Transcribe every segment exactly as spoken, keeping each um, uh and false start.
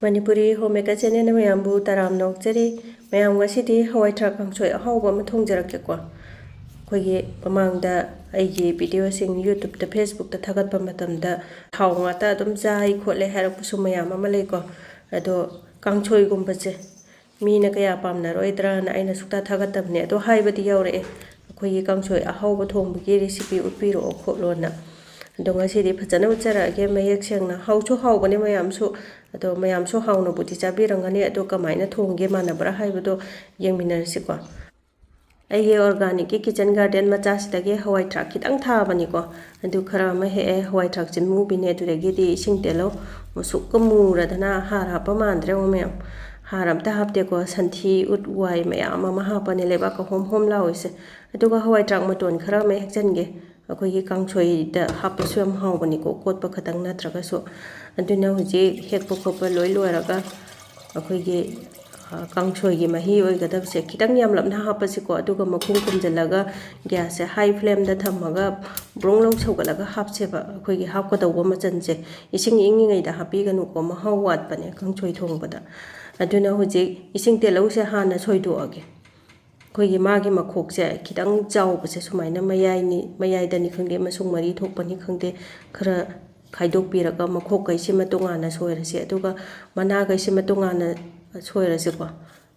Manipuri home maker ꯆꯦꯅꯦꯜꯅ ꯃꯌꯥꯝꯕꯨ ꯇꯔꯥꯝꯅ ꯑꯣꯛꯆꯔꯤ꯫ ꯃꯌꯥꯝ, ꯉꯁꯤꯗꯤ ꯍꯋꯥꯏ ꯊ꯭ꯔꯥꯛ ꯀꯥꯡꯁꯣꯏ ꯑꯍꯥꯎꯕ ꯑꯃ ꯊꯣꯡꯖꯔꯛꯀꯦꯀꯣ꯫ ꯑꯩꯈꯣꯏꯒꯤ ꯃꯃꯥꯡꯗ ꯑꯩꯒꯤ ꯚꯤꯗꯤꯑꯣꯁꯤꯡ YouTubeꯇ, Facebookꯇ ꯊꯥꯒꯠꯄ ꯃꯇꯝꯗ ꯊꯥꯎ ꯉꯥꯛꯇ ꯑꯗꯨꯝ ꯆꯥꯏ ꯈꯣꯠꯂꯦ ꯍꯥꯏꯔꯛꯄꯁꯨ ꯃꯌꯥꯝ ꯑꯃ ꯂꯩꯀꯣ꯫ ꯑꯗꯣ ꯀꯥꯡꯁꯣꯏꯒꯨꯝꯕꯁꯦ ꯃꯤꯅ ꯀꯌꯥ ꯄꯥꯝꯅꯔꯣꯏꯗ꯭ꯔꯥꯅ ꯑꯩꯅ ꯁꯨꯛꯊꯥ ꯊꯥꯒꯠꯇꯕꯅꯦ꯫ ꯑꯗꯣ ꯍꯥꯏꯕꯗꯤ ꯌꯥꯎꯔꯛꯑꯦ, ꯑꯩꯈꯣꯏꯒꯤ ꯀꯥꯡꯁꯣꯏ ꯑꯍꯥꯎꯕ ꯊꯣꯡꯕꯒꯤ recipe ꯎꯠꯄꯤꯔꯛꯑꯣ ꯈꯣꯠꯂꯣꯅ꯫ ꯑꯗꯣ ꯉꯁꯤꯗꯤ ꯐꯖꯅ ꯎꯠꯆꯔꯛꯑꯒꯦ ꯃꯌꯦꯛ ꯁꯦꯡꯅ꯫ ꯍꯥꯎꯁꯨ ꯍꯥꯎꯕꯅꯦ ꯃꯌꯥꯝꯁꯨ, ꯑꯗꯣ ꯃꯌꯥꯝꯁꯨ ꯍꯥꯎꯅꯕꯨꯗꯤ ꯆꯥꯕꯤꯔꯝꯒꯅꯤ꯫ ꯑꯗꯣ ꯀꯃꯥꯏꯅ ꯊꯣꯡꯒꯦ ꯃꯥꯟꯅꯕ꯭ꯔꯥ ꯍꯥꯏꯕꯗꯣ ꯌꯦꯡꯃꯤꯟꯅꯔꯁꯤꯀꯣ꯫ ꯑꯩꯒꯤ organicꯀꯤ kitchen garden ꯃꯆꯥꯁꯤꯗꯒꯤ ꯍꯋꯥꯏ ꯊ꯭ꯔꯥꯛ ꯈꯤꯇꯪ ꯊꯥꯕꯅꯤꯀꯣ꯫ ꯑꯗꯨ ꯈꯔ ꯑꯃ ꯍꯦꯛꯑꯦ, ꯍꯋꯥꯏ ꯊ꯭ꯔꯥꯛ ꯆꯤꯟꯃꯨꯕꯤꯅꯦ꯫ ꯑꯗꯨꯗꯒꯤꯗꯤ ꯏꯁꯤꯡ ꯇꯤꯜꯍꯧ ꯃꯨꯁꯨꯛꯀ ꯃꯨꯔꯗꯅ ꯍꯥꯔ ꯍꯥꯞꯄ ꯃꯥꯟꯗ꯭ꯔꯦ ꯃꯌꯥꯝ꯫ ꯍꯥꯔ ꯑꯝꯇ ꯍꯥꯞꯇꯦꯀꯣ, ꯁꯟꯊꯤ ꯎꯠ ꯋꯥꯏ ꯃꯌꯥꯝ ꯑꯃ ꯍꯥꯞꯄꯅꯦ, ꯂꯩꯕꯥꯛꯀ ꯍꯣꯝ ꯍꯣꯝ ꯂꯥꯎꯔꯤꯁꯦ꯫ ꯑꯗꯨꯒ ꯍꯋꯥꯏ ꯊ꯭ꯔꯥꯛ ꯃꯇꯣꯟ ꯈꯔ ꯑꯃ ꯍꯦꯛꯆꯟꯒꯦ꯫ ꯑꯩꯈꯣꯏꯒꯤ ꯀꯥꯡꯁꯣꯏꯗ ꯍꯥꯞꯄꯁꯨ ꯌꯥꯝ ꯍꯥꯎꯕꯅꯤꯀꯣ, ꯀꯣꯠꯄ ꯈꯛꯇꯪ ꯅꯠꯇ꯭ꯔꯒꯁꯨ꯫ ꯑꯗꯨꯅ ꯍꯧꯖꯤꯛ ꯍꯦꯛꯄ ꯈꯣꯠꯄ ꯂꯣꯏ ꯂꯣꯏꯔꯒ ꯑꯩꯈꯣꯏꯒꯤ, ꯑ, ꯀꯥꯡꯁꯣꯏꯒꯤ ꯃꯍꯤ ꯑꯣꯏꯒꯗꯕꯁꯦ ꯈꯤꯇꯪ ꯌꯥꯝꯂꯞꯅ ꯍꯥꯞꯄꯁꯤꯀꯣ꯫ ꯑꯗꯨꯒ ꯃꯈꯨꯝ ꯈꯨꯝꯖꯤꯜꯂꯒ gasꯁꯦ high flameꯗ ꯊꯝꯃꯒ ꯕ꯭ꯔꯣꯡ ꯂꯧ ꯁꯧꯒꯠꯂꯒ ꯍꯥꯞꯁꯦꯕ꯫ ꯑꯩꯈꯣꯏꯒꯤ ꯍꯥꯞꯀꯗꯧꯕ ꯃꯆꯜꯁꯦ ꯏꯁꯤꯡ ꯏꯪꯉꯤꯉꯩꯗ ꯍꯥꯞꯄꯤꯒꯅꯨꯀꯣ, ꯃꯍꯥꯎ ꯋꯥꯠꯄꯅꯦ ꯀꯥꯡꯁꯣꯏ ꯊꯣꯡꯕꯗ꯫ ꯑꯗꯨꯅ ꯍꯧꯖꯤꯛ ꯏꯁꯤꯡ ꯇꯤꯜꯍꯧꯁꯦ ꯍꯥꯟꯅ ꯁꯣꯏꯗꯣꯛꯑꯒꯦ꯫ ꯑꯩꯈꯣꯏꯒꯤ ꯃꯥꯒꯤ ꯃꯈꯣꯛꯁꯦ ꯈꯤꯇꯪ ꯆꯥꯎꯕꯁꯦ ꯁꯨꯃꯥꯏꯅ ꯃꯌꯥꯏꯅꯤ, ꯃꯌꯥꯏꯗꯅꯤ ꯈꯪꯗꯦ, ꯃꯁꯨꯡ ꯃꯔꯤ ꯊꯣꯛꯄꯅꯤ ꯈꯪꯗꯦ, ꯈꯔ ꯈꯥꯏꯗꯣꯛꯄꯤꯔꯒ ꯃꯈꯣꯛꯈꯩꯁꯤꯃ ꯇꯣꯉꯥꯟꯅ ꯁꯣꯏꯔꯁꯤ꯫ ꯑꯗꯨꯒ ꯃꯅꯥꯈꯩꯁꯤꯃ ꯇꯣꯉꯥꯟꯅ ꯁꯣꯏꯔꯁꯤꯀꯣ꯫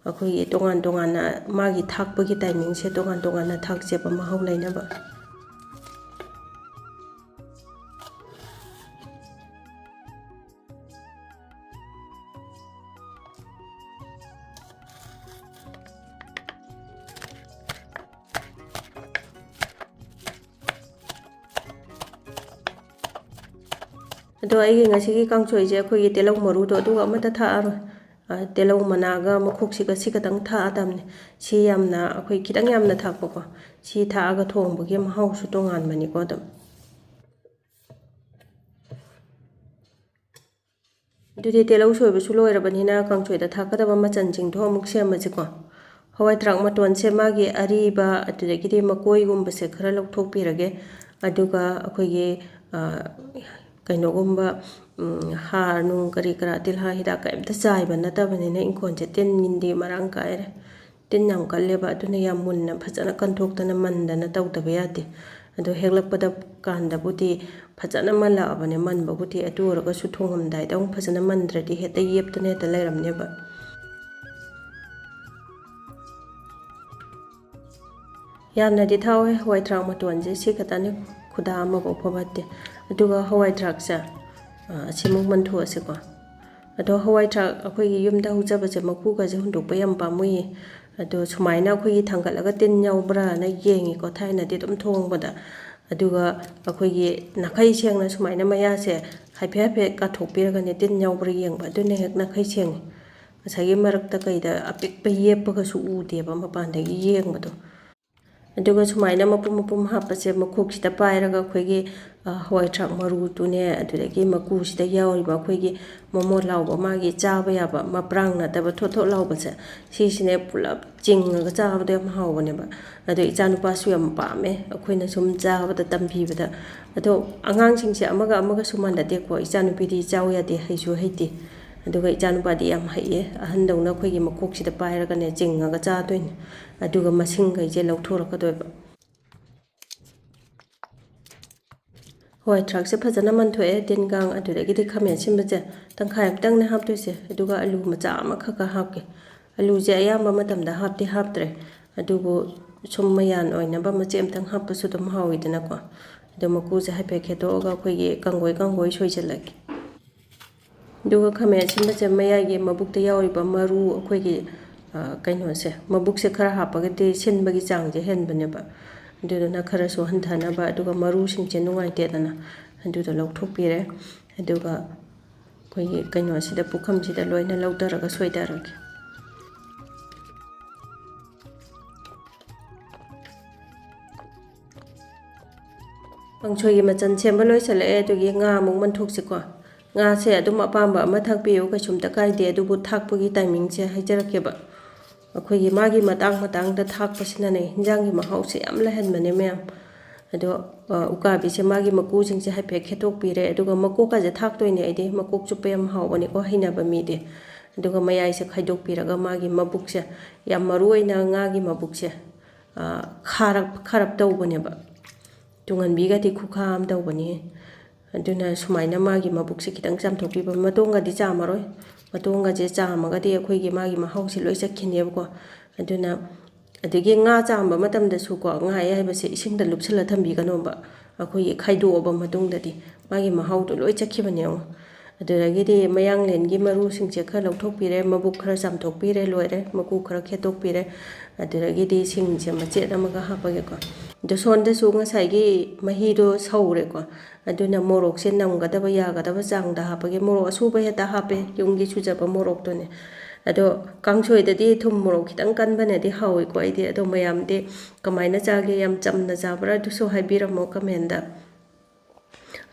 ꯑꯩꯈꯣꯏꯒꯤ ꯇꯣꯉꯥꯟ ꯇꯣꯉꯥꯟꯅ ꯃꯥꯒꯤ ꯊꯥꯛꯄꯒꯤ timingꯁꯦ ꯇꯣꯉꯥꯟ ꯇꯣꯉꯥꯟꯅ ꯊꯥꯛꯁꯦꯕ ꯃꯍꯥꯎ ꯂꯩꯅꯕ꯫ ꯑꯗꯣ ꯑꯩꯒꯤ ꯉꯁꯤꯒꯤ ꯀꯥꯡꯁꯣꯏꯁꯦ ꯑꯩꯈꯣꯏꯒꯤ ꯇꯤꯜꯍꯧ ꯃꯔꯨꯗꯣ ꯑꯗꯨꯒ ꯑꯃꯠꯇ ꯊꯥꯛꯑꯔꯣꯏ꯫ ꯑ, ꯇꯤꯜꯍꯧ ꯃꯅꯥꯒ ꯃꯈꯣꯛꯁꯤꯒ ꯁꯤ ꯈꯛꯇꯪ ꯊꯥꯛꯑꯗꯕꯅꯦ꯫ ꯁꯤ ꯌꯥꯝꯅ, ꯑꯩꯈꯣꯏ ꯈꯤꯇꯪ ꯌꯥꯝꯅ ꯊꯥꯛꯄꯀꯣ꯫ ꯁꯤ ꯊꯥꯛꯑꯒ ꯊꯣꯡꯕꯒꯤ ꯃꯍꯥꯎꯁꯨ ꯇꯣꯉꯥꯟꯕꯅꯤꯀꯣ ꯑꯗꯨꯝ꯫ ꯑꯗꯨꯗꯤ ꯇꯤꯜꯍꯧ ꯁꯣꯏꯕꯁꯨ ꯂꯣꯏꯔꯕꯅꯤꯅ ꯀꯥꯡꯁꯣꯏꯗ ꯊꯥꯛꯀꯗꯕ ꯃꯆꯜꯁꯤꯡꯗꯣ ꯑꯃꯨꯛ ꯁꯦꯝꯃꯁꯤꯀꯣ꯫ ꯍꯋꯥꯏ ꯊ꯭ꯔꯥꯛ ꯃꯇꯣꯟꯁꯦ ꯃꯥꯒꯤ ꯑꯔꯤꯕ, ꯑꯗꯨꯗꯒꯤꯗꯤ ꯃꯀꯣꯏꯒꯨꯝꯕꯁꯦ ꯈꯔ ꯂꯧꯊꯣꯛꯄꯤꯔꯒꯦ꯫ ꯑꯗꯨꯒ ꯑꯩꯈꯣꯏꯒꯤ, ꯑ, ꯀꯩꯅꯣꯒꯨꯝꯕ, ꯎꯝ, ꯍꯥꯔ ꯅꯨꯡ ꯀꯔꯤ ꯀꯔꯥ, ꯇꯤꯜꯍꯥ ꯍꯤꯗꯥꯛ ꯀꯔꯤꯝꯇ ꯆꯥꯏꯕ ꯅꯠꯇꯕꯅꯤꯅ ꯏꯪꯈꯣꯜꯁꯦ ꯇꯤꯟꯗꯤ ꯃꯔꯥꯡ ꯀꯥꯏꯔꯦ꯫ ꯇꯤꯟ ꯌꯥꯝ ꯀꯜꯂꯦꯕ, ꯑꯗꯨꯅ ꯌꯥꯝ ꯃꯨꯟꯅ ꯐꯖꯅ ꯀꯟꯊꯣꯛꯇꯅ ꯃꯟꯗꯅ ꯇꯧꯗꯕ ꯌꯥꯗꯦ꯫ ꯑꯗꯣ ꯍꯦꯛꯂꯛꯄꯗ ꯀꯥꯟꯗꯕꯨꯗꯤ ꯐꯖꯅ ꯃꯜꯂꯛꯑꯕꯅꯦ, ꯃꯟꯕꯕꯨꯗꯤ꯫ ꯑꯗꯨ ꯑꯣꯏꯔꯒꯁꯨ ꯊꯣꯡꯉꯝꯗꯥꯏꯗ ꯑꯃꯨꯛ ꯐꯖꯅ ꯃꯟꯗ꯭ꯔꯗꯤ ꯍꯦꯛꯇ ꯌꯦꯞꯇꯅ ꯍꯦꯛꯇ ꯂꯩꯔꯝꯅꯦꯕ꯫ ꯌꯥꯝꯅꯗꯤ ꯊꯥꯎꯋꯦ ꯍꯋꯥꯏ ꯊ꯭ꯔꯥꯛ ꯃꯇꯣꯟꯁꯦ, ꯁꯤ ꯈꯛꯇꯅꯤ, ꯈꯨꯗꯥ ꯑꯃꯐꯥꯎ ꯐꯕꯠꯇꯦ꯫ ꯑꯗꯨꯒ ꯍꯋꯥꯏ ꯊ꯭ꯔꯥꯛꯁꯦ, ꯑ, ꯑꯁꯤꯃꯨꯛ ꯃꯟꯊꯣꯛꯑꯁꯤꯀꯣ꯫ ꯑꯗꯣ ꯍꯋꯥꯏ ꯊ꯭ꯔꯥꯛ ꯑꯩꯈꯣꯏꯒꯤ ꯌꯨꯝꯗ ꯍꯧꯖꯕꯁꯦ ꯃꯀꯨꯒꯁꯦ ꯍꯨꯟꯗꯣꯛꯄ ꯌꯥꯝ ꯄꯥꯝꯃꯨꯏꯌꯦ꯫ ꯑꯗꯣ ꯁꯨꯃꯥꯏꯅ ꯑꯩꯈꯣꯏꯒꯤ ꯊꯥꯡꯒꯠꯂꯒ ꯇꯤꯟ ꯌꯥꯎꯕ꯭ꯔꯥꯅ ꯌꯦꯡꯉꯤꯀꯣ ꯊꯥꯏꯅꯗꯤ ꯑꯗꯨꯝ ꯊꯣꯡꯕꯗ꯫ ꯑꯗꯨꯒ ꯑꯩꯈꯣꯏꯒꯤ ꯅꯥꯈꯩ ꯁꯦꯡꯅ ꯁꯨꯃꯥꯏꯅ ꯃꯌꯥꯁꯦ ꯍꯥꯏꯐꯦꯠ ꯍꯥꯏꯐꯦꯠ ꯀꯥꯊꯣꯛꯄꯤꯔꯒꯅꯦ ꯇꯤꯟ ꯌꯥꯎꯕ꯭ꯔꯥ ꯌꯦꯡꯕ, ꯑꯗꯨꯅ ꯍꯦꯛ ꯅꯥꯈꯩ ꯁꯦꯡꯉꯤ꯫ ꯉꯁꯥꯏꯒꯤ ꯃꯔꯛꯇ ꯀꯩꯗ ꯑꯄꯤꯛꯄ ꯌꯦꯞꯄꯒꯁꯨ ꯎꯗꯦꯕ ꯃꯄꯥꯟꯗꯒꯤ ꯌꯦꯡꯕꯗꯣ꯫ ꯑꯗꯨꯒ ꯁꯨꯃꯥꯏꯅ ꯃꯄꯨꯝ ꯃꯄꯨꯝ ꯍꯥꯞꯄꯁꯦ ꯃꯈꯣꯛꯁꯤꯗ ꯄꯥꯏꯔꯒ ꯑꯩꯈꯣꯏꯒꯤ, ꯑ, ꯍꯋꯥꯏ ꯊ꯭ꯔꯥꯛ ꯃꯔꯨꯗꯨꯅꯦ, ꯑꯗꯨꯗꯒꯤ ꯃꯀꯨꯁꯤꯗ ꯌꯥꯎꯔꯤꯕ ꯑꯩꯈꯣꯏꯒꯤ ꯃꯣꯃꯣ ꯂꯥꯎꯕ ꯃꯥꯒꯤ ꯆꯥꯕ ꯌꯥꯕ ꯃꯄ꯭ꯔꯥꯡ ꯅꯠꯇꯕ ꯊꯣꯠ ꯊꯣꯠ ꯂꯥꯎꯕꯁꯦ, ꯁꯤꯁꯤꯅꯦ ꯄꯨꯂꯞ ꯆꯤꯡꯉꯒ ꯆꯥꯕꯗꯣ ꯌꯥꯝ ꯍꯥꯎꯕꯅꯦꯕ꯫ ꯑꯗꯣ ꯏꯆꯥꯅꯨꯄꯥꯁꯨ ꯌꯥꯝ ꯄꯥꯝꯃꯦ ꯑꯩꯈꯣꯏꯅ ꯁꯨꯝ ꯆꯥꯕꯗ ꯇꯝꯕꯤꯕꯗ꯫ ꯑꯗꯣ ꯑꯉꯥꯡꯁꯤꯡꯁꯦ ꯑꯃꯒ ꯑꯃꯒꯁꯨ ꯃꯥꯟꯅꯗꯦꯀꯣ꯫ ꯏꯆꯥꯅꯨꯄꯤꯗꯤ ꯆꯥꯎ ꯌꯥꯗꯦ, ꯍꯩꯁꯨ ꯍꯩꯇꯦ꯫ ꯑꯗꯨꯒ ꯏꯆꯥꯅꯨꯄꯥꯗꯤ ꯌꯥꯝ ꯍꯩꯌꯦ, ꯑꯍꯟꯗꯧꯅ ꯑꯩꯈꯣꯏꯒꯤ ꯃꯈꯣꯛꯁꯤꯗ ꯄꯥꯏꯔꯒꯅꯦ ꯆꯤꯡꯉꯒ ꯆꯥꯗꯣꯏꯅꯦ꯫ ꯑꯗꯨꯒ ꯃꯁꯤꯡꯈꯩꯁꯦ ꯂꯧꯊꯣꯔꯛꯀꯗꯣꯏꯕ꯫ ꯍꯋꯥꯏ ꯊ꯭ꯔꯥꯛꯁꯦ ꯐꯖꯅ ꯃꯟꯊꯣꯛꯑꯦ, ꯇꯤꯟ ꯀꯥꯡ꯫ ꯑꯗꯨꯗꯒꯤꯗꯤ ꯈꯥꯃꯦꯟ ꯑꯁꯤꯟꯕꯁꯦ ꯇꯪꯈꯥꯏ ꯑꯃꯇꯪꯅꯦ ꯍꯥꯞꯇꯣꯏꯁꯦ, ꯑꯗꯨꯒ ꯑꯂꯨ ꯃꯆꯥ ꯑꯃꯈꯛꯀ ꯍꯥꯞꯀꯦ꯫ ꯑꯂꯨꯁꯦ ꯑꯌꯥꯝꯕ ꯃꯇꯝꯗ ꯍꯥꯞꯇꯤ ꯍꯥꯞꯇ꯭ꯔꯦ, ꯑꯗꯨꯕꯨ ꯁꯨꯝ ꯃꯌꯥꯟ ꯑꯣꯏꯅꯕ ꯃꯆꯦꯠ ꯑꯃꯇꯪ ꯍꯥꯞꯄꯁꯨ ꯑꯗꯨꯝ ꯍꯥꯎꯋꯤꯗꯅꯀꯣ꯫ ꯑꯗꯣ ꯃꯀꯨꯁꯦ ꯍꯥꯏꯐꯦꯠ ꯈꯦꯠꯇꯣꯛꯑꯒ ꯑꯩꯈꯣꯏꯒꯤ ꯀꯥꯡꯒꯣꯏ ꯀꯥꯡꯒꯣꯏ ꯁꯣꯏꯖꯜꯂꯒꯦ꯫ ꯑꯗꯨꯒ ꯈꯥꯃꯦꯟ ꯑꯁꯤꯟꯕꯁꯦ ꯃꯌꯥꯏꯒꯤ ꯃꯕꯨꯛꯇ ꯌꯥꯎꯔꯤꯕ ꯃꯔꯨ, ꯑꯩꯈꯣꯏꯒꯤ, ꯑ, ꯀꯩꯅꯣꯁꯦ, ꯃꯕꯨꯛꯁꯦ ꯈꯔ ꯍꯥꯞꯄꯒꯗꯤ ꯁꯤꯟꯕꯒꯤ ꯆꯥꯡꯁꯦ ꯍꯦꯟꯕꯅꯦꯕ꯫ ꯑꯗꯨꯗꯨꯅ ꯈꯔꯁꯨ ꯍꯟꯊꯅꯕ, ꯑꯗꯨꯒ ꯃꯔꯨꯁꯤꯡꯁꯦ ꯅꯨꯡꯉꯥꯏꯇꯦꯗꯅ, ꯑꯗꯨꯗꯣ ꯂꯧꯊꯣꯛꯄꯤꯔꯦ꯫ ꯑꯗꯨꯒ ꯑꯩꯈꯣꯏꯒꯤ ꯀꯩꯅꯣꯁꯤꯗ, ꯄꯨꯈꯝꯁꯤꯗ ꯂꯣꯏꯅ ꯂꯧꯊꯔꯒ ꯁꯣꯏꯊꯔꯒꯦ꯫ ꯀꯥꯡꯁꯣꯏꯒꯤ ꯃꯆꯜ ꯁꯦꯝꯕ ꯂꯣꯏꯁꯤꯜꯂꯛꯑꯦ, ꯑꯗꯨꯒꯤ ꯉꯥ ꯑꯃꯨꯛ ꯃꯟꯊꯣꯛꯁꯤꯀꯣ꯫ ꯉꯥꯁꯦ ꯑꯗꯨꯝ ꯑꯄꯥꯝꯕ ꯑꯃ ꯊꯥꯛꯄꯤꯌꯨ, ꯀꯩꯁꯨꯝꯇ ꯀꯥꯏꯗꯦ, ꯑꯗꯨꯕꯨ ꯊꯥꯛꯄꯒꯤ ꯇꯥꯏꯃꯤꯡꯁꯦ ꯍꯥꯏꯖꯔꯛꯀꯦꯕ꯫ ꯑꯩꯈꯣꯏꯒꯤ ꯃꯥꯒꯤ ꯃꯇꯥꯡ ꯃꯇꯥꯡꯗ ꯊꯥꯛꯄꯁꯤꯅꯅꯦ ꯍꯤꯟꯖꯥꯡꯒꯤ ꯃꯍꯥꯎꯁꯦ ꯌꯥꯝ ꯂꯩꯍꯟꯕꯅꯦ ꯃꯌꯥꯝ꯫ ꯑꯗꯣ, ꯑ, ꯎꯀꯥꯕꯤꯁꯦ ꯃꯥꯒꯤ ꯃꯀꯨꯁꯤꯡꯁꯦ ꯍꯥꯏꯐꯦꯠ ꯈꯦꯠꯇꯣꯛꯄꯤꯔꯦ, ꯑꯗꯨꯒ ꯃꯀꯣꯛꯀꯁꯦ ꯊꯥꯛꯇꯣꯏꯅꯦ ꯑꯩꯗꯤ, ꯃꯀꯣꯛ ꯆꯨꯞꯄ ꯌꯥꯝ ꯍꯥꯎꯕꯅꯤꯀꯣ ꯍꯩꯅꯕ ꯃꯤꯗꯤ꯫ ꯑꯗꯨꯒ ꯃꯌꯥꯏꯁꯦ ꯈꯥꯏꯗꯣꯛꯄꯤꯔꯒ ꯃꯥꯒꯤ ꯃꯕꯨꯛꯁꯦ, ꯌꯥꯝ ꯃꯔꯨ ꯑꯣꯏꯅ ꯉꯥꯒꯤ ꯃꯕꯨꯛꯁꯦ, ꯑ, ꯈꯥꯔꯞ, ꯈꯥꯔꯞ ꯇꯧꯕꯅꯦꯕ꯫ ꯇꯨꯡꯍꯟꯕꯤꯒꯗꯤ ꯈꯨꯈꯥ ꯑꯃ ꯇꯧꯕꯅꯤ꯫ ꯑꯗꯨꯅ ꯁꯨꯃꯥꯏꯅ ꯃꯥꯒꯤ ꯃꯕꯨꯛꯁꯦ ꯈꯤꯇꯪ ꯆꯥꯝꯊꯣꯛꯄꯤꯕ, ꯃꯇꯣꯡꯒꯗꯤ ꯆꯥꯝꯃꯔꯣꯏ꯫ ꯃꯇꯣꯡꯒꯁꯦ ꯆꯥꯝꯃꯒꯗꯤ ꯑꯩꯈꯣꯏꯒꯤ ꯃꯥꯒꯤ ꯃꯍꯥꯎꯁꯦ ꯂꯣꯏ ꯆꯠꯈꯤꯅꯦꯕꯀꯣ꯫ ꯑꯗꯨꯅ, ꯑꯗꯒꯤ ꯉꯥ ꯆꯥꯝꯕ ꯃꯇꯝꯗꯁꯨꯀꯣ, ꯉꯥ ꯑꯌꯥꯏꯕꯁꯦ ꯏꯁꯤꯡꯗ ꯂꯨꯞꯁꯜꯂ ꯊꯝꯕꯤꯒꯅꯣꯕ꯫ ꯑꯩꯈꯣꯏꯒꯤ ꯈꯥꯏꯗꯣꯛꯑꯕ ꯃꯇꯨꯡꯗꯗꯤ ꯃꯥꯒꯤ ꯃꯍꯥꯎꯗꯣ ꯂꯣꯏ ꯆꯠꯈꯤꯕꯅꯦ ꯌꯦꯡꯉꯣ꯫ ꯑꯗꯨꯗꯒꯤꯗꯤ ꯃꯌꯥꯡꯂꯦꯟꯒꯤ ꯃꯔꯨꯁꯤꯡꯁꯦ ꯈꯔ ꯂꯧꯊꯣꯛꯄꯤꯔꯦ, ꯃꯕꯨꯛ ꯈꯔ ꯆꯥꯝꯊꯣꯛꯄꯤꯔꯦ, ꯂꯣꯏꯔꯦ꯫ ꯃꯀꯨ ꯈꯔ ꯈꯦꯠꯇꯣꯛꯄꯤꯔꯦ꯫ ꯑꯗꯨꯗꯒꯤꯗꯤ ꯁꯤꯡꯁꯦ ꯃꯆꯦꯠ ꯑꯃꯒ ꯍꯥꯞꯄꯒꯦꯀꯣ꯫ ꯑꯗꯣ ꯁꯣꯝꯗꯁꯨ ꯉꯁꯥꯏꯒꯤ ꯃꯍꯤꯗꯣ ꯁꯧꯔꯦꯀꯣ꯫ ꯑꯗꯨꯅ ꯃꯣꯔꯣꯛꯁꯦ ꯅꯝꯒꯗꯕ ꯌꯥꯒꯗꯕ ꯆꯥꯡꯗ ꯍꯥꯞꯄꯒꯦ꯫ ꯃꯣꯔꯣꯛ ꯑꯁꯨꯕ ꯍꯦꯛꯇ ꯍꯥꯞꯄꯦ, ꯌꯨꯝꯒꯤ ꯁꯨꯖꯕ ꯃꯣꯔꯣꯛꯇꯨꯅꯦ꯫ ꯑꯗꯣ ꯀꯥꯡꯁꯣꯏꯗꯗꯤ ꯊꯨꯝ ꯃꯣꯔꯣꯛ ꯈꯤꯇꯪ ꯀꯟꯕꯅꯗꯤ ꯍꯥꯎꯏꯀꯣ ꯑꯩꯗꯤ꯫ ꯑꯗꯣ ꯃꯌꯥꯝꯗꯤ ꯀꯃꯥꯏꯅ ꯆꯥꯒꯦ, ꯌꯥꯝ ꯆꯝꯅ ꯆꯥꯕ꯭ꯔꯥ, ꯑꯗꯨꯁꯨ ꯍꯥꯏꯕꯤꯔꯝꯃꯣ comment꯫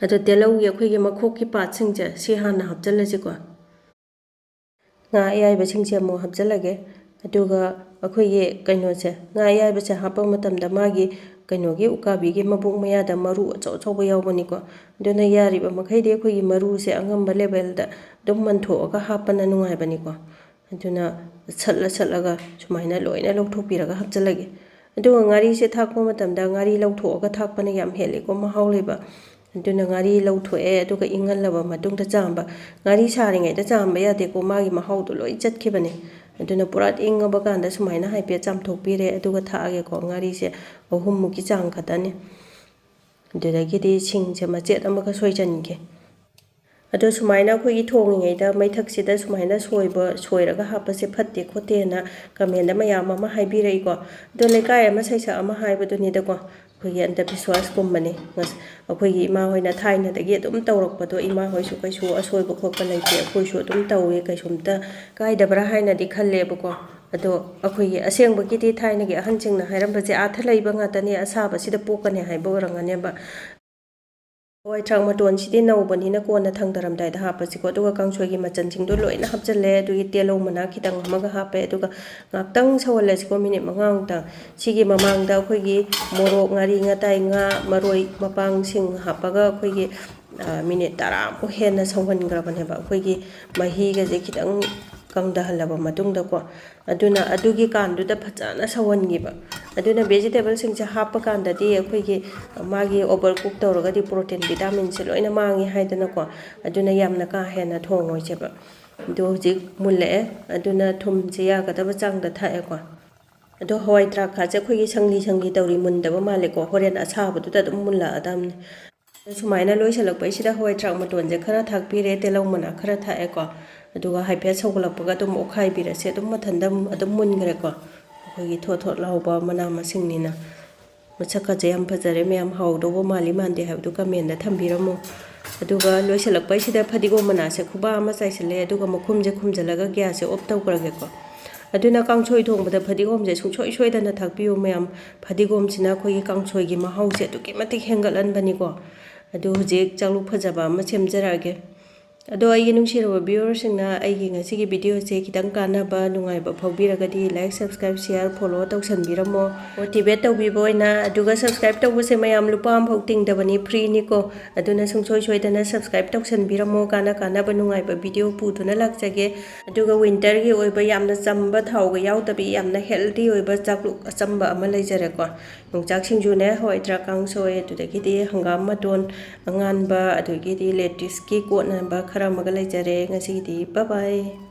ꯑꯗꯣ ꯇꯤꯜꯍꯧꯒꯤ ꯑꯩꯈꯣꯏꯒꯤ ꯃꯈꯣꯛꯀꯤ part ꯁꯤꯡꯁꯦ ꯁꯤ ꯍꯥꯟꯅ ꯍꯥꯞꯆꯤꯜꯂꯁꯤꯀꯣ꯫ ꯉꯥ ꯑꯌꯥꯏꯕꯁꯤꯡꯁꯦ ꯑꯃꯨꯛ ꯍꯥꯞꯆꯤꯜꯂꯒꯦ꯫ ꯑꯗꯨꯒ ꯑꯩꯈꯣꯏꯒꯤ ꯀꯩꯅꯣꯁꯦ, ꯉꯥ ꯑꯌꯥꯏꯕꯁꯦ ꯍꯥꯞꯄ ꯃꯇꯝꯗ ꯃꯥꯒꯤ ꯀꯩꯅꯣꯒꯤ ꯎꯀꯥꯕꯤꯒꯤ ꯃꯕꯨꯛ ꯃꯌꯥꯗ ꯃꯔꯨ ꯑꯆꯧ ꯑꯆꯧꯕ ꯌꯥꯎꯕꯅꯤꯀꯣ꯫ ꯑꯗꯨꯅ ꯌꯥꯔꯤꯕ ꯃꯈꯩꯗꯤ ꯑꯩꯈꯣꯏꯒꯤ ꯃꯔꯨꯁꯦ ꯑꯉꯝꯕ level ꯗ ꯑꯗꯨꯝ ꯃꯟꯊꯣꯛꯑꯒ ꯍꯥꯞꯄꯅ ꯅꯨꯡꯉꯥꯏꯕꯅꯤꯀꯣ꯫ ꯑꯗꯨꯅ ꯁꯠꯂ ꯁꯠꯂꯒ ꯁꯨꯃꯥꯏꯅ ꯂꯣꯏꯅ ꯂꯧꯊꯣꯛꯄꯤꯔꯒ ꯍꯥꯞꯆꯤꯜꯂꯒꯦ꯫ ꯑꯗꯨꯒ ꯉꯥꯔꯤꯁꯦ ꯊꯥꯛꯄ ꯃꯇꯝꯗ ꯉꯥꯔꯤ ꯂꯧꯊꯣꯛꯑꯒ ꯊꯥꯛꯄꯅ ꯌꯥꯝ ꯍꯦꯜꯂꯤꯀꯣ ꯃꯍꯥꯎ ꯂꯩꯕ꯫ ꯑꯗꯨꯅ ꯉꯥꯔꯤ ꯂꯧꯊꯣꯛꯑꯦ, ꯑꯗꯨꯒ ꯏꯪꯍꯜꯂꯕ ꯃꯇꯨꯡꯗ ꯆꯥꯝꯕ꯫ ꯉꯥꯔꯤ ꯁꯥꯔꯤꯉꯩꯗ ꯆꯥꯝꯕ ꯌꯥꯗꯦꯀꯣ, ꯃꯥꯒꯤ ꯃꯍꯥꯎꯗꯣ ꯂꯣꯏ ꯆꯠꯈꯤꯕꯅꯦ꯫ ꯑꯗꯨꯅ ꯄꯨꯔꯥ ꯏꯪꯉꯕ ꯀꯥꯟꯗ ꯁꯨꯃꯥꯏꯅ ꯍꯥꯏꯐꯦꯠ ꯆꯥꯝꯊꯣꯛꯄꯤꯔꯦ, ꯑꯗꯨꯒ ꯊꯥꯛꯑꯒꯦꯀꯣ꯫ ꯉꯥꯔꯤꯁꯦ ꯑꯍꯨꯝꯃꯨꯛꯀꯤ ꯆꯥꯡ ꯈꯛꯇꯅꯤ꯫ ꯑꯗꯨꯗꯒꯤꯗꯤ ꯁꯤꯡꯁꯦ ꯃꯆꯦꯠ ꯑꯃꯒ ꯁꯣꯏꯖꯟꯒꯦ꯫ ꯑꯗꯣ ꯁꯨꯃꯥꯏꯅ ꯑꯩꯈꯣꯏꯒꯤ ꯊꯣꯡꯉꯤꯉꯩꯗ ꯃꯩꯊꯛꯁꯤꯗ ꯁꯨꯃꯥꯏꯅ ꯁꯣꯏꯕ, ꯁꯣꯏꯔꯒ ꯍꯥꯞꯄꯁꯦ ꯐꯠꯇꯦ ꯈꯣꯠꯇꯦꯅ comment ꯗ ꯃꯌꯥꯝ ꯑꯃ ꯍꯥꯏꯕꯤꯔꯛꯏꯀꯣ꯫ ꯑꯗꯣ ꯂꯩꯀꯥꯏ ꯑꯃ ꯁꯩꯁꯛ ꯑꯃ ꯍꯥꯏꯕꯗꯨꯅꯤꯗꯀꯣ, ꯑꯩꯈꯣꯏꯒꯤ ꯑꯟꯗꯕꯤꯁ꯭ꯋꯥꯁꯀꯨꯝꯕꯅꯤ꯫ ꯉꯁ-, ꯑꯩꯈꯣꯏꯒꯤ ꯏꯃꯥ ꯍꯣꯏꯅ ꯊꯥꯏꯅꯗꯒꯤ ꯑꯗꯨꯝ ꯇꯧꯔꯛꯄꯗꯣ, ꯏꯃꯥ ꯍꯣꯏꯁꯨ ꯀꯩꯁꯨ ꯑꯁꯣꯏꯕ ꯈꯣꯠꯄ ꯂꯩꯇꯦ, ꯑꯩꯈꯣꯏꯁꯨ ꯑꯗꯨꯝ ꯇꯧꯏ, ꯀꯩꯁꯨꯝꯇ ꯀꯥꯏꯗꯕ꯭ꯔꯥ ꯍꯥꯏꯅꯗꯤ ꯈꯜꯂꯦꯕꯀꯣ꯫ ꯑꯗꯣ ꯑꯩꯈꯣꯏꯒꯤ ꯑꯁꯦꯡꯕꯒꯤꯗꯤ ꯊꯥꯏꯅꯒꯤ ꯑꯍꯟꯁꯤꯡꯅ ꯍꯥꯏꯔꯝꯕꯁꯦ ꯑꯥꯔꯊ ꯂꯩꯕ ꯉꯥꯛꯇꯅꯦ, ꯑꯁꯥꯕꯁꯤꯗ ꯄꯣꯛꯀꯅꯤ ꯍꯥꯏꯕ ꯑꯣꯏꯔꯝꯒꯅꯦꯕ꯫ ꯍꯋꯥꯏ ꯊ꯭ꯔꯥꯛ ꯃꯇꯣꯟꯁꯤꯗꯤ ꯅꯧꯕꯅꯤꯅ ꯀꯣꯟꯅ ꯊꯥꯡꯗꯔꯝꯗꯥꯏꯗ ꯍꯥꯞꯄꯁꯤꯀꯣ꯫ ꯑꯗꯨꯒ ꯀꯥꯡꯁꯣꯏꯒꯤ ꯃꯆꯜꯁꯤꯡꯗꯣ ꯂꯣꯏꯅ ꯍꯥꯞꯆꯜꯂꯦ꯫ ꯑꯗꯨꯒꯤ ꯇꯤꯜꯍꯧ ꯃꯅꯥ ꯈꯤꯇꯪ ꯑꯃꯒ ꯍꯥꯞꯄꯦ꯫ ꯑꯗꯨꯒ ꯉꯥꯛꯇꯪ ꯁꯧꯍꯜꯂꯁꯤꯀꯣ, ꯃꯤꯅꯤꯠ ꯃꯉꯥꯃꯨꯛꯇꯪ꯫ ꯁꯤꯒꯤ ꯃꯃꯥꯡꯗ ꯑꯩꯈꯣꯏꯒꯤ ꯃꯣꯔꯣꯛ, ꯉꯥꯔꯤ, ꯉꯇꯥꯏ, ꯉꯥ, ꯃꯔꯣꯏ, ꯃꯄꯥꯡꯁꯤꯡ ꯍꯥꯞꯄꯒ ꯑꯩꯈꯣꯏꯒꯤ, ꯑ, ꯃꯤꯅꯤꯠ ꯇꯔꯥꯃꯨꯛ ꯍꯦꯟꯅ ꯁꯧꯍꯟꯈ꯭ꯔꯕꯅꯦꯕ꯫ ꯑꯩꯈꯣꯏꯒꯤ ꯃꯍꯤꯒꯁꯦ ꯈꯤꯇꯪ ꯀꯪꯊꯍꯜꯂꯕ ꯃꯇꯨꯡꯗꯀꯣ, ꯑꯗꯨꯅ ꯑꯗꯨꯒꯤ ꯀꯥꯟꯗꯨꯗ ꯐꯖꯅ ꯁꯧꯍꯟꯈꯤꯕ꯫ ꯑꯗꯨꯅ vegetableꯁꯤꯡꯁꯦ ꯍꯥꯞꯄ ꯀꯥꯟꯗꯗꯤ ꯑꯩꯈꯣꯏꯒꯤ ꯃꯥꯒꯤ over cook ꯇꯧꯔꯒꯗꯤ protein vitaminꯁꯦ ꯂꯣꯏꯅ ꯃꯥꯡꯉꯤ ꯍꯥꯏꯗꯅꯀꯣ, ꯑꯗꯨꯅ ꯌꯥꯝꯅ ꯀꯥ ꯍꯦꯟꯅ ꯊꯣꯡꯉꯣꯏꯁꯦꯕ꯫ ꯑꯗꯣ ꯍꯧꯖꯤꯛ ꯃꯨꯜꯂꯛꯑꯦ, ꯑꯗꯨꯅ ꯊꯨꯝꯁꯦ ꯌꯥꯒꯗꯕ ꯆꯥꯡꯗ ꯊꯥꯛꯑꯦꯀꯣ꯫ ꯑꯗꯣ ꯍꯋꯥꯏ ꯊ꯭ꯔꯥꯛꯀꯥꯁꯦ ꯑꯩꯈꯣꯏꯒꯤ ꯁꯪꯂꯤ ꯁꯪꯂꯤ ꯇꯧꯔꯤ, ꯃꯨꯟꯗꯕ ꯃꯥꯜꯂꯦꯀꯣ, ꯍꯣꯔꯦꯟ ꯑꯁꯥꯕꯗꯨꯗ ꯑꯗꯨꯝ ꯃꯨꯜꯂꯛꯑꯗꯕꯅꯤ꯫ ꯁꯨꯃꯥꯏꯅ ꯂꯣꯏꯁꯤꯜꯂꯛꯄꯩꯁꯤꯗ ꯍꯋꯥꯏ ꯊ꯭ꯔꯥꯛ ꯃꯇꯣꯟꯁꯦ ꯈꯔ ꯊꯥꯛꯄꯤꯔꯦ, ꯇꯤꯜꯍꯧ ꯃꯅꯥ ꯈꯔ ꯊꯥꯛꯑꯦꯀꯣ, ꯑꯗꯨꯒ ꯍꯥꯏꯐꯦꯠ ꯁꯧꯒꯠꯂꯛꯄꯒ ꯑꯗꯨꯝ ꯑꯣꯠꯈꯥꯏꯕꯤꯔꯁꯦ꯫ ꯑꯗꯨꯝ ꯃꯊꯟꯇ ꯑꯗꯨꯝ ꯃꯨꯟꯈ꯭ꯔꯦꯀꯣ, ꯑꯩꯈꯣꯏꯒꯤ ꯊꯣꯠ ꯊꯣꯠ ꯂꯥꯎꯕ ꯃꯅꯥ ꯃꯁꯤꯡꯅꯤꯅ꯫ ꯃꯁꯛꯀꯁꯦ ꯌꯥꯝ ꯐꯖꯔꯦ ꯃꯌꯥꯝ, ꯍꯥꯎꯗꯧꯕ ꯃꯥꯜꯂꯤ ꯃꯥꯟꯗꯦ ꯍꯥꯏꯕꯗꯨ commentꯗ ꯊꯝꯕꯤꯔꯝꯃꯣ꯫ ꯑꯗꯨꯒ ꯂꯣꯏꯁꯤꯜꯂꯛꯄꯩꯁꯤꯗ ꯐꯗꯤꯒꯣꯝ ꯃꯅꯥꯁꯦ ꯈꯨꯕꯥꯛ ꯑꯃ ꯆꯥꯏꯁꯤꯜꯂꯦ, ꯑꯗꯨꯒ ꯃꯈꯨꯝꯁꯦ ꯈꯨꯝꯖꯤꯜꯂꯒ gasꯁꯦ off ꯇꯧꯈ꯭ꯔꯒꯦꯀꯣ꯫ ꯑꯗꯨꯅ ꯀꯥꯡꯁꯣꯏ ꯊꯣꯡꯕꯗ ꯐꯗꯤꯒꯣꯝꯁꯦ ꯁꯨꯡꯁꯣꯏ ꯁꯣꯏꯗꯅ ꯊꯥꯛꯄꯤꯌꯨ ꯃꯌꯥꯝ꯫ ꯐꯗꯤꯒꯣꯝꯁꯤꯅ ꯑꯩꯈꯣꯏꯒꯤ ꯀꯥꯡꯁꯣꯏꯒꯤ ꯃꯍꯥꯎꯁꯦ ꯑꯗꯨꯛꯀꯤ ꯃꯇꯤꯛ ꯍꯦꯟꯒꯠꯍꯟꯕꯅꯤꯀꯣ꯫ ꯑꯗꯨ ꯍꯧꯖꯤꯛ ꯆꯥꯛꯂꯨꯛ ꯐꯖꯕ ꯑꯃ ꯁꯦꯝꯖꯔꯛꯑꯒꯦ꯫ ꯑꯗꯣ ꯑꯩꯒꯤ ꯅꯨꯡꯁꯤꯔꯕ viewerꯁꯤꯡꯅ ꯑꯩꯒꯤ ꯉꯁꯤꯒꯤ videoꯁꯦ ꯈꯤꯇꯪ ꯀꯥꯟꯅꯕ, ꯅꯨꯡꯉꯥꯏꯕ ꯐꯥꯎꯕꯤꯔꯒꯗꯤ like, subscribe, share, follow ꯇꯧꯁꯟꯕꯤꯔꯝꯃꯣ꯫ Motivate ꯇꯧꯕꯤꯕ ꯑꯣꯏꯅ, ꯑꯗꯨꯒ subscribe ꯇꯧꯕꯁꯦ ꯃꯌꯥꯝ ꯂꯨꯄꯥ ꯑꯃꯐꯥꯎ ꯇꯤꯡꯗꯕꯅꯤ, freeꯅꯤꯀꯣ꯫ ꯑꯗꯨꯅ ꯁꯨꯡꯁꯣꯏ ꯁꯣꯏꯗꯅ subscribe ꯇꯧꯁꯟꯕꯤꯔꯝꯃꯣ, ꯀꯥꯟꯅ ꯀꯥꯟꯅꯕ ꯅꯨꯡꯉꯥꯏꯕ video ꯄꯨꯗꯨꯅ ꯂꯥꯛꯆꯒꯦ꯫ ꯑꯗꯨꯒ winterꯒꯤ ꯑꯣꯏꯕ ꯌꯥꯝꯅ ꯆꯝꯕ, ꯊꯥꯎꯒ ꯌꯥꯎꯗꯕꯤ, ꯌꯥꯝꯅ healthy ꯑꯣꯏꯕ ꯆꯥꯛꯂꯨꯛ ꯑꯆꯝꯕ ꯑꯃ ꯂꯩꯖꯔꯦꯀꯣ꯫ ꯌꯣꯡꯆꯥꯛ ꯁꯤꯡꯖꯨꯅꯦ, ꯍꯋꯥꯏ ꯊ꯭ꯔꯥꯛ ꯀꯥꯡꯁꯣꯏ, ꯑꯗꯨꯗꯒꯤꯗꯤ ꯍꯪꯒꯥꯝ ꯃꯇꯣꯟ ꯑꯉꯥꯟꯕ, ꯑꯗꯨꯗꯒꯤꯗꯤ lettuceꯀꯤ ꯀꯣꯠꯅꯕ ꯈꯔ ꯑꯃꯒ ꯂꯩꯖꯔꯦ꯫ ꯉꯁꯤꯒꯤꯗꯤ bye bye꯫